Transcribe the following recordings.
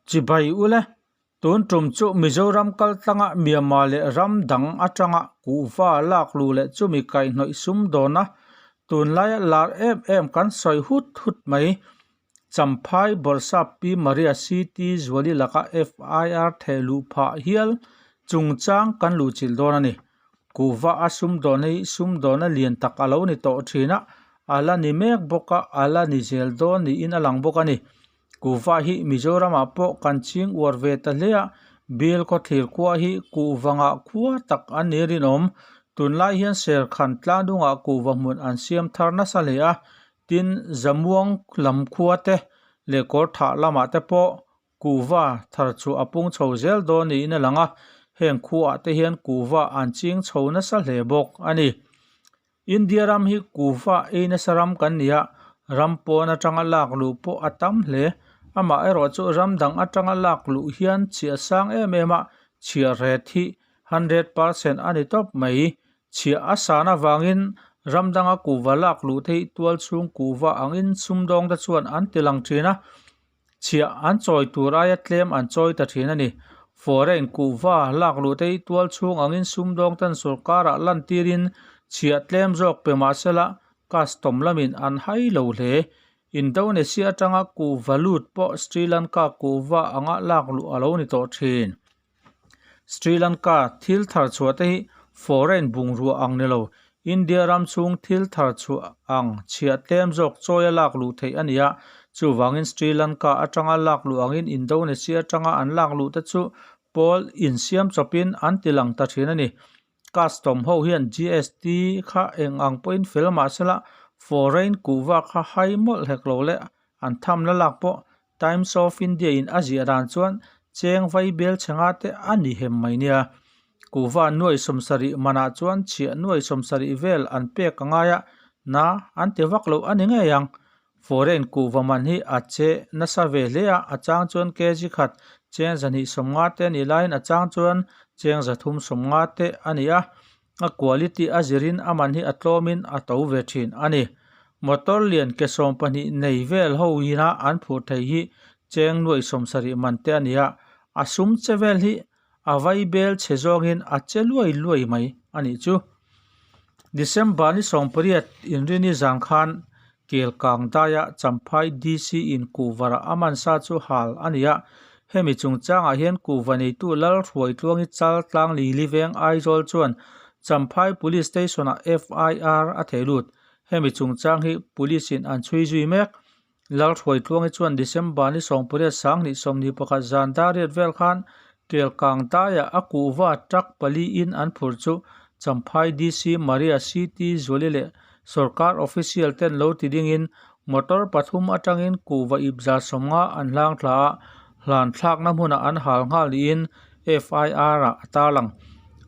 Chibai ule, tun tum chu Mizoram kaltlanga Myanmar leh ram dang atanga kuhva lak luh leh chumi kaihhnawih sum dawna tunlaia lar em em kan sawi hut hut mai. Champhai Bawrhsap Pi Maria CT Zuali laka FIR theh luh phah hial chungchang kan luhchilh dawn a ni. Kuhva a sumdawn hi sumdawna lian tak a lo ni tawh thin a, a la ni mek bawk a, a la ni zel dawn niin a lang bawk a ni. Kuhva hi Mizoramah pawh kan ching uar ve ta hle a, Bial khawthlir khua hi kuhva ngah khua tak an ni rinawm. Tunlai hian Serkhan tlandungah kuhva hmun an siam thar nasa hle a, tin Zamuang lam khua te leh Kawrthah lamah te pawh kuhva thar chu a pung chho zel dawn niin a lang a, heng khuaah te hian kuhva an ching chho nasa hle bawk a ni. India ram hi kuhva ei nasa ram kan ni a, ram pawn atanga lak luh pawh a tam hle. Amaherawh chu ram dang atanga lak luh hian chhiah sang em em a, chhiah ret hi 100% a ni tawp mai. Chhiah a san avangin ram danga kuhva lak luh te hi tual chhung kuhva angin sumdawng te chuan an ti lang thin a, Chhiah an chawi tur aia tlem an chawi ta thin a ni. Foreign kuhva lak luh te hi tual chhung angin sumdawng ten sorkarah lantirin chhiah tlem zawk pe mah sela custom lamin an hai lo hle. Indonesia atanga kuhva lut pawh Sri Lanka kuhva anga lak luh a lo ni tawh thin. Sri Lanka thil thar chhuah te hi foreign bungrua ang ni lo, India ram chhung thil thar chhuah ang chhiah tlem zawk chawia lak luh theih a ni a. Chuvangin Sri Lanka atanga lak luh angin Indonesia atanga an lak luh te chu pawl insiam chawpin an ti lang ta thin a ni. Custom ho hian GST kha eng ang pawhin fel mah sela foreign kuhva kha hai mawlh hek lo le an tham la lak pawh Times of India in a ziah dan chuan cheng vai bel chhe nga te a ni hem mai nia. Kuhva nuai sawmsarih manah chuan chhiah nuai sawmsarih vel an pek a ngai a, na an ti vak lo a ni ngei ang. Foreign kuhva man hi a che nasa ve hle a, a chang chuan kg khat cheng zahnih sawmnga te a nih laiin a chang chuan cheng zathum sawmnga te a ni a, a quality a zirin a man hi a tlawmin a to ve thin a ni. Motor lian ke 12 nei vel ho ina an phur thei hi cheng nuai sawmsarih man te a ni a, a sum che vel hi a vai bel chhe zawngin a che luai luai mai a nih chu. December ni 18 inrini zan khan Kelkang daia Champhai DC in kuhvarah a mansa chu hal a ni a, hemi chungchangah hian kuhva neitu Lalhruaitluangi chal tlang Lili veng Aizawl chuan Champhai Police Station-ah FIR a thei lut. Hemi chungchang hi Police in an chhui zui mek. Lalhruaitluangi chuan December ni 18 2021 zan dariat vel khan Kelkang daiah a kuhva truck pali in an phur chu Champhai DC Maria CT Zuali leh Sorkar official ten lo ti dingin motor pathum atangin kuhva ip 150 an hlang thla a, hlan thlakna hmunah an hal nghal niin FIR ah a tarlang.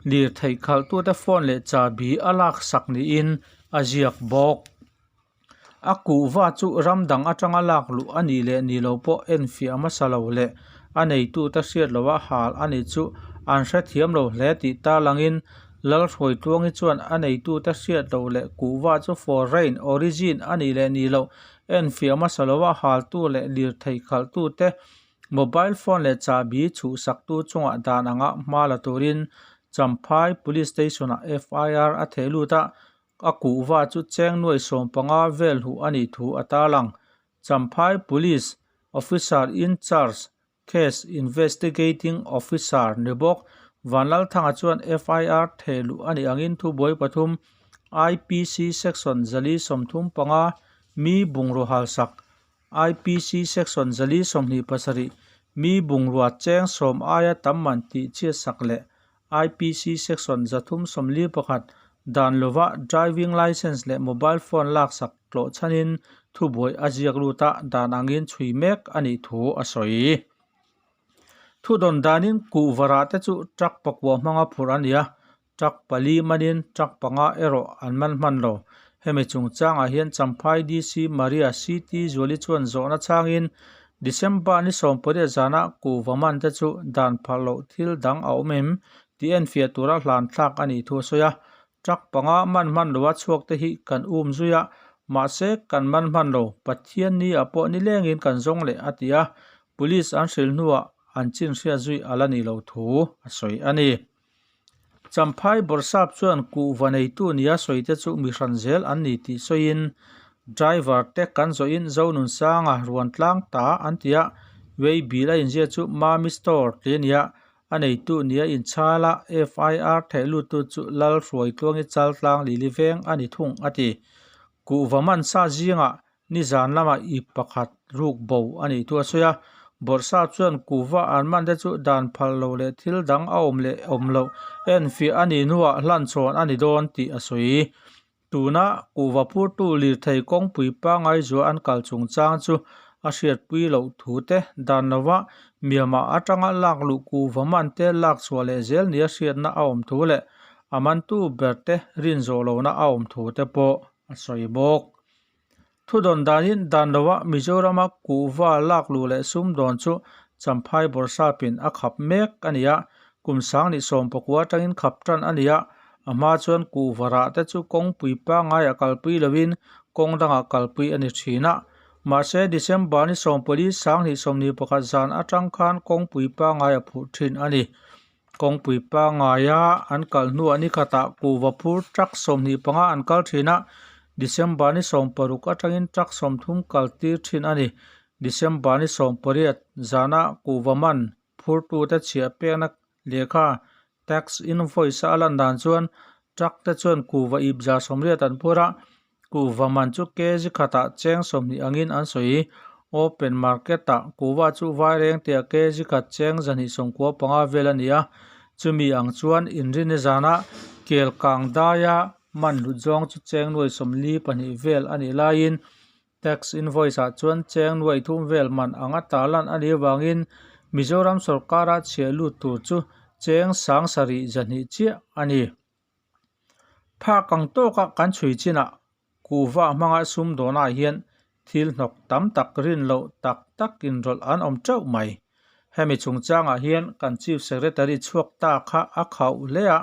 Lirthei khalhtute phone leh chahbi a laksak niin a ziak bawk. A kuhva chu ram dang atanga lak luh a nih leh ni lo pawh enfiah hmasa lo leh a neitute hriat loha hal a nih chu an hrethiam lo hle tih tarlangin Lalhruaitluangi chuan a neitute hriat loh leh kuhva chu foreign origin a nih leh ni loh enfiah hmasa loha haltu leh lirthei khalhtute mobile phone leh chahbi chhuhsaktu chungah dan anga hma la turin Champhai Police Station-ah FIR a theh lut a, A kuhva chu cheng nuai 15 vel huh a nih thu a tarlang. Champhai Police Officer in Charge, Case Investigating Officer ni bawk Vanlalthanga chuan FIR theh luh a nih angin thubuai pathum IPC Section 435 mi bungraw halsak, IPC Section 427 mi bungrua cheng sawm aia tam man tih chhiatsak leh IPC Section 341 dan lova driving licence leh mobile phone laksak tlawh chhanin thubuai a ziak lut a, dan angin chhui mek a nih thu a sawi. Thudawn danin kuhvarah te chu truck pakua hmanga phurh a ni a, truck pali manin truck panga erawh an man hman lo. Hemi chungchangah hian Champhai DC Maria CT Zuali chuan zawhna chhangin December ni 18 zana kuhva man te chu dan phal loh thil dang a awm em tih enfiah tura hlan thlak a nih thu a sawi a. Truck panga man hman loa chhuak te hi kan um zui a, mahse kan man hman lo, Pathian ni ah pawh nilengin kan zawng leh a ti a. Police an hrilh hnuah an chin hriat zui a la nih loh thu a sawi a ni. Champhai Bawrhsap chuan kuhva neitu nia sawite chu mi hran zel an ni tih sawiin driver te kan zawhin Zonunsanga ruan tlang ta an ti a, Wei bil a inziah chu Mami Store tih a ni a, a neitu nia inchhal a FIR theh luttu chu Lal Hruaitluangi Chaltlang Lili veng a ni thung a ti. Kuhva mansa zingah Nizan lamah ip pakhat ruk bo a nih thu a sawi a, Bawrhsap chuan kuhva an man te chu dan phal lo leh thil dang a awm leh awm loh enfiah a nih hnuah hlanchhawn a ni dawn tih a sawi. Tuna kuhva phurtu lirthei kawngpui pangngai zuah an kal chungchang chu a hriatpui loh thu te, dan lova Myanmar atanga lak luh kuhva man te lak chhuah leh zel nia hriatna a awm thu leh a mantu ber te rinzawh lohna a awm thu te pawh a sawi bawk. Thudawn danin dan loa Mizorama kuhva lak luh leh sumdawn chu Champhai Bawrhsapin a khap mek a ni a, kum sanghnih sawmpakua atangin khap tan a ni a, a hma chuan kuhva rah te chu kawngpui pangaiah kalpui loin kawng dangah kalpui a ni thin a. Mahse, December ni sawmpali 2021 zan atang khan kawngpui pangai a phurh thin a ni. Kawngpui pangaia an kal hnuah ni khatah kuhva phur truck 25 an kal thin a, December ni 60 atangin truck 30 kal tir thin a ni. December ni 18 zana kuhva man phurtute chhiah pekna lehkha tax invoice a a lan dan chuan truck te chuan kuhva ip 80 an phur a, Kuhva man chu kg khatah cheng 20 angin an sawi. Open market-ah kuhva chu vaireng tia kg khat cheng 295 vel a ni a. Chumi ang chuan inrinni zanah kel kang daia man hlut zawng chu cheng nuai 42 vel a nih laiin tax invoice-ah chuan cheng nuai thum vel man anga tarlan a nih avangin Mizoram sorkara chhiah lut tur chu cheng 7,200 chiah a ni. Phak ang tawka kan chhui chinah kuhva hmanga sumdawnah hian thil hnawk tam tak rin loh tak tak inrawlh an awm teuh mai. Hemi chungchangah hian kan Chief Secretary chhuak ta kha a khauh hle a,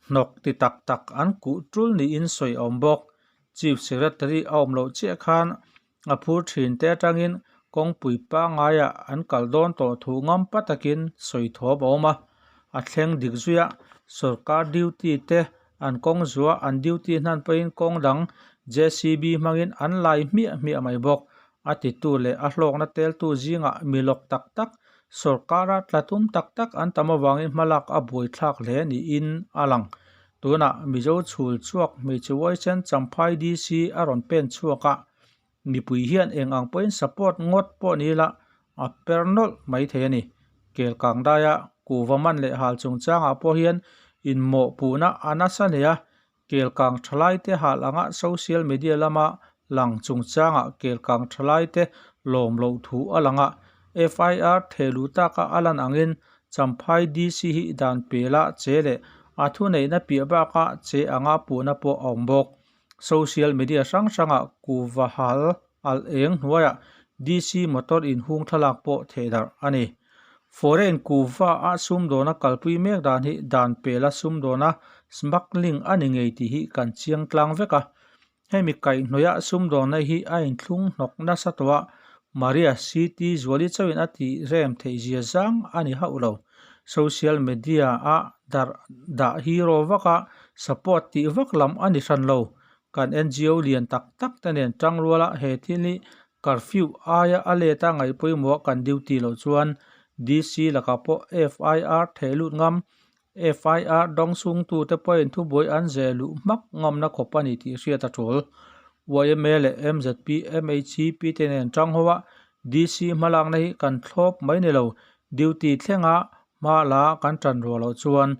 hnawk ti tak tak an kuh tul niin sawi a awm bawk. Chief Secretary a awm loh chiah khan A phur thin te atangin kawngpui pangaiah an kal dawn tawh thu ngam pa takin sawi thawm a awm a, a thleng dik zui a, sorkar duty te an kawng zuah an duty hnan pawhin kawng dang JCB hmangin an lai hmiah hmiah mai bawk. A titu leh a hlawkna teltu zingah mi lawk tak tak, sorkara tla tum tak tak an tam avangin hmalak a buaithlak hle niin a lang. Tunah Mizo chhul chhuak hmeichhe uaisen Champhai DC a rawn pen chhuak a, mipui hian eng ang pawhin support ngawt pawh ni ila a per nawlh mai thei a ni. Kel kang daia kuhva man leh hal chungchangah pawh hian inmawhpuhna a nasa hle a, kel kang thalaite hal anga social media lama lang chungchangah kel kang thalaite lawm loh thu a lang a, FIR thehluh taka a lan angin Champhai DC hi dan pela che leh a thuneihna piah bakah che anga puhna pawh a awm bawk. Social media hrang hrangah kuhva hal alh eng hnuaiah DC motor inhung thlalak pawh thehdarh a ni. Foreign kuhva a sumdawna kalpui mek dan hi dan pela sumdawna smuggling a ni ngei tih hi kan chiang tlang vek a. Hemi kaihhnawih a sumdawnna hi a inthlung hnawk nasa tawh a, Maria CT Zuali chauhin a tih rem theih zia zang a ni hauh lo. Social media a darh dah hero vak a, support tih vak lam a ni hran lo. Kan NGO lian tak tak te nen tangrual a he thil hi curfew aia a let a ngaih pawimawh kan duty loh chuan DC lakah pawh FIR theh lut ngam FIR dawng chhungtute pawhin thubuai an zeh luh hmak ngamna khawp a ni tih hriat a tul. Yma leh mzp, MHCP te nen tang ho a, DC hmalakna hi kan thlawp mai ni lo, duty thlenga hma la kan tan ruah loh chuan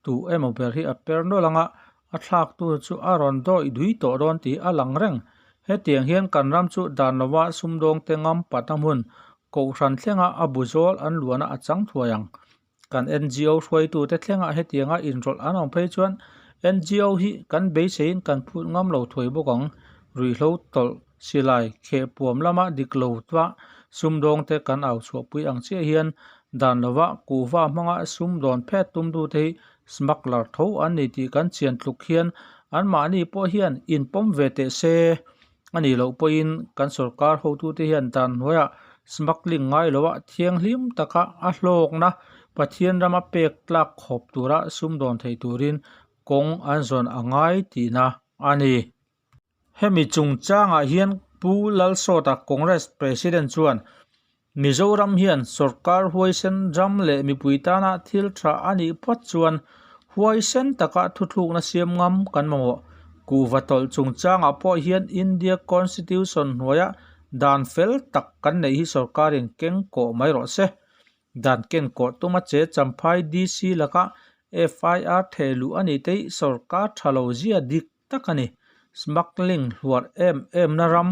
tu emaw ber hi a per nawlh anga a thlaktu chu a rawn dawih dui tawh dawn tih a lang reng. Hetiang hian kan ram chu dan lova sumdawngte ngam patna hmun Kohhran thlenga a bu zawl an luahna a chang thuai ang. Kan NGO hruaitute thlengah hetianga inrawlh an awm phei chuan NGO hi kan beiseiin kan phut ngam lo thuai bawk ang. Ruihhlo tawlh silai kheh puam lama dik lo tva sumdawngte kan au chhuahpui ang chiah hian dan lova kuhva hmanga sumdawn phet tumtute hi smuggler tho an ni tih kan chian tluk hian anmahni pawh hian inpawm ve teh se. A nih loh pawhin kan sorkar hotute hian dan hnuaiah Smuggling ngai loa thianghlim taka a hlawkna Pathian rama pek tlak khawp tura sumdawn thei turin kawng an zawn a ngai tihna a ni. Hemi chungchangah hian Pu Lalsawta Congress President chuan Mizoram hian sorkar huaisen ram leh mipui tana thil tha a nih phawt chuan huaisen taka thuthlukna siam ngam kan mamawh. Kuhva tawlh chungchangah pawh hian India Constitution hnuaia dan fel tak kan neih hi sorkarin keng kawh mai rawh se. Dan ken kawh tuma che Champhai DC laka FIR theh luh a nih te hi sorkar tha lo zia dik tak a ni. Smuggling hluar em em na ram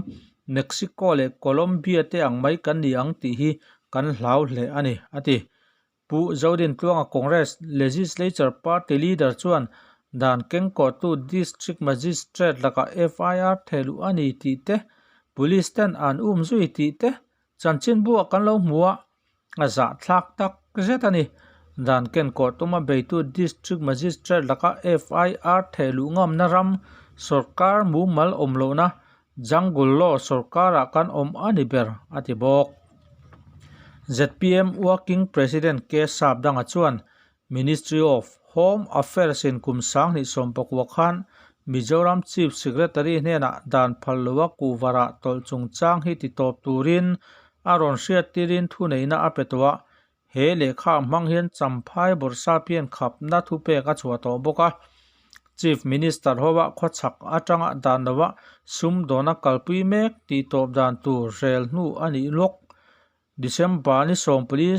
Mexico leh Colombia te ang mai kan ni ang tih hi kan hlau hle a ni, a ti. Pu Zodintluanga Congress Legislature Party Leader chuan dan kengkawhtu District Magistrate lakah FIR thehluh a ni tih te, Police ten an um zui tih te Chanchinbu-ah kan lo hmu a, a zahthlak tak zet a ni. Dan kenkawh tuma beitu District Magistrate laka FIR thehluh ngamna ram sawrkar mumal awm lohna Jungle Law sawrkarah kan awm a ni ber, a ti bawk. Zpm Working President K Sapdanga chuan Ministry of Home Affairs in kum 2019 khan Mizoram Chief Secretary hnenah dan phal loa kuhvarah tawlh chungchang hi ti tawp turin a rawn hriattirin thuneihna a pe tawh a, he lehkha hmang hian Champhai Bawrhsap hian khapna thupek a chhuah tawh bawk a. Chief Minister hoa khawchhak atanga dan loa sumdawna kalpui mek tih tawp dan tur rel hnu a nih lawk. December ni 14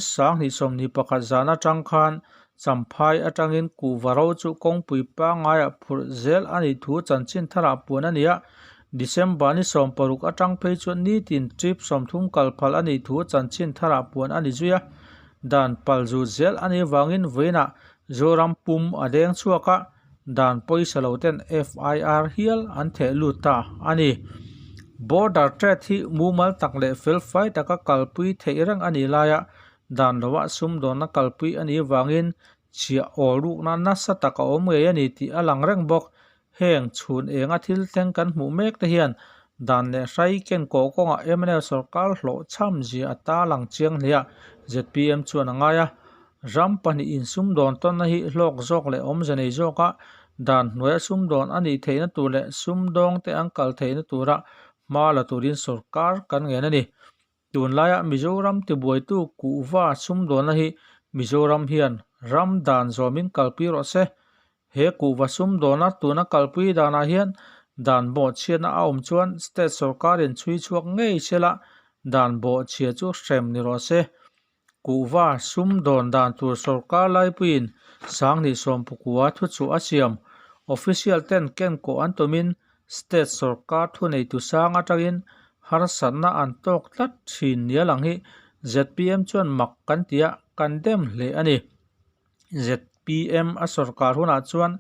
2021 zan atang khan Champhai atangin kuhva ro chu kawngpui pangaiah phurh zel a nih thu chanchin tharah puan a ni a. December ni 16 atang phei chuan nitin trip 30 kal phal a nih thu chanchin tharah puan a ni zui a. Dan pal zut zel a nih vangin vawiinah Zoram pum a deng chhuak a. Dan pawisa lo ten FIR hial an theh lut ta a ni. Border trade hi mumal tak leh felfai taka kalpui theih reng a nih laia dan loah sumdawnna kalpui a nih vangin chhiah awl rukna nasa tak a awm ngei a ni tih a lang reng bawk. Heng chhun enga thil thleng kan hmuh mek te hian dan leh hrai ken kawh kawngah mnf sorkar hlawhchham zia a ta lang chiang hle a, zpm chuan a ngai a. Ram pahnih insumdawn tawnna hi hlawk zawk leh awmze nei zawka dan hnuaia sumdawn a nih theihna tur leh sumdawngte an kal theihna tura hma la turin sorkar kan ngen a ni. Tunlaia Mizoram tibuaitu kuhva sumdawnna hi Mizoram hian ram dan zawmin kalpui rawh se. He kuhva sumdawna tuna kalpui danah hian dan bawhchhiatna a awm chuan state sorkarin chhui chhuak ngei sela dan bawhchhia chu hrem ni rawh se. Kuhva sumdawn dan tur sorkar laipuiin 2019 thuchhuah a siam. Official ten kenkawh an tumin state sorkar thuneitu sang atangin harsatna an tawk tlat thin nia lang hi zpm chuan mak kan ti a, kan dem hle a ni. Zpm a sorkar hunah chuan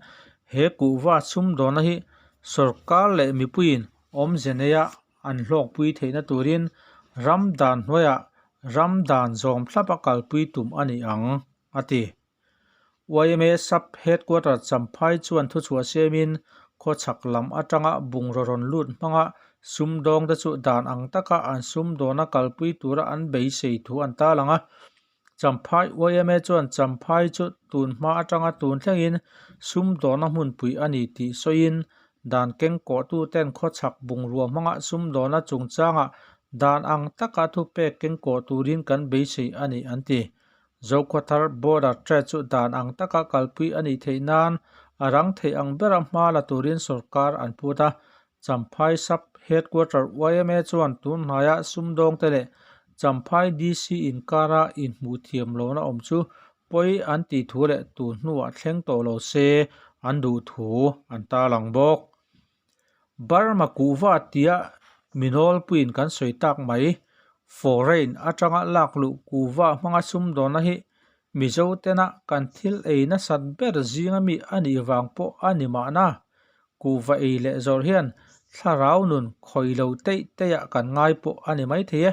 he kuhva sumdawnna hi sorkar leh mipuiin awmze neia an hlawkpui theihna turin ram dan hnuaiah ram dan zawm thlap a kalpui tum a ni ang, a ti. Yma Sub Headquarter Champhai chuan thuchhuah siamin khawchhak lam atanga bungraw rawn lut hmanga sumdawngte chu dan ang taka an sumdawna kalpui tura an beisei thu an tarlang a. Champhai yma chuan Champhai chu tun hma atanga tun thlengin sumdawna hmunpui a ni tih sawiin dan kengkawhtu ten khawchhak bungrua hmanga sumdawna chungchangah dan ang taka thupek kengkawh turin kan beisei a ni an ti. Zokhawthar Border Trade chu dan ang taka kalpui a nih theih nan a rang theih ang bera hma la turin sorkar an phut a, Champhai Sub Headquarter yma chuan tun hnaia sumdawngte leh Champhai DC inkara inhmuh thiam lohna awm chu pawi an tih thu leh tun hnuah thleng tawh lo se an duh thu an tarlang bawk. Burma kuhva tia minawlpuiin kan sawi tak mai, foreign atanga lak luh kuhva hmanga sumdawnna hi Mizo tena kan thil ei nasat ber zinga mi a nih vang pawh a ni mahna. Kuhva ei leh zawrh hian thlarau nun khawi lo teih teihah kan ngai pawh a ni maithei e.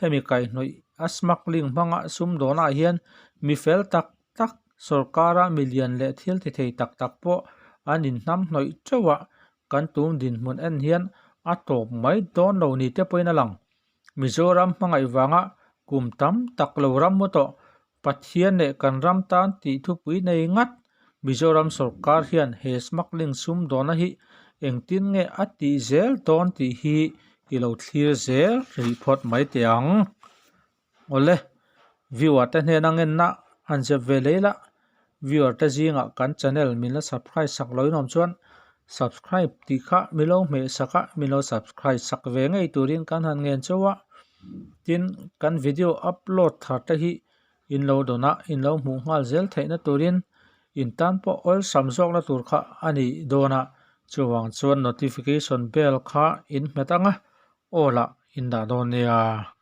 Hemi kaihhnawih a smuggling hmanga sumdawnah hian mi fel tak tak, sorkara milian leh thil ti thei tak tak pawh an inhnamhnawih teuh a, kan tum dinhmun en hian a tawp mai dawn lo ni te pawhin a lang. Mizoram hmangaih vanga kum tam tak lo ram mu tawh Pathian leh kan ram tan tih thupui nei ngat. Mizoram sawrkar hian he smuggling sumdawna hi engtin nge a tih zel dawn tih hi i lo thlir zel rih phawt mai teh ang. Awle, viewer te hnena ngenna han zep ve leh ila, viewer te zingah kan channel min la subscribe sak lo inawm chuan subscribe tih kha min lo hmeh sak a, min lo subscribe sak ve ngei turin kan han ngen chauh a. Tin, kan video upload thar te hi in lo dawn a, in lo hmuh nghal zel theihna turin in tan pawh awlsam zawkna tur kha a nih dawn a, chuvang chuan notification bell kha in hmet ang a, aw lah in dah dawn nia.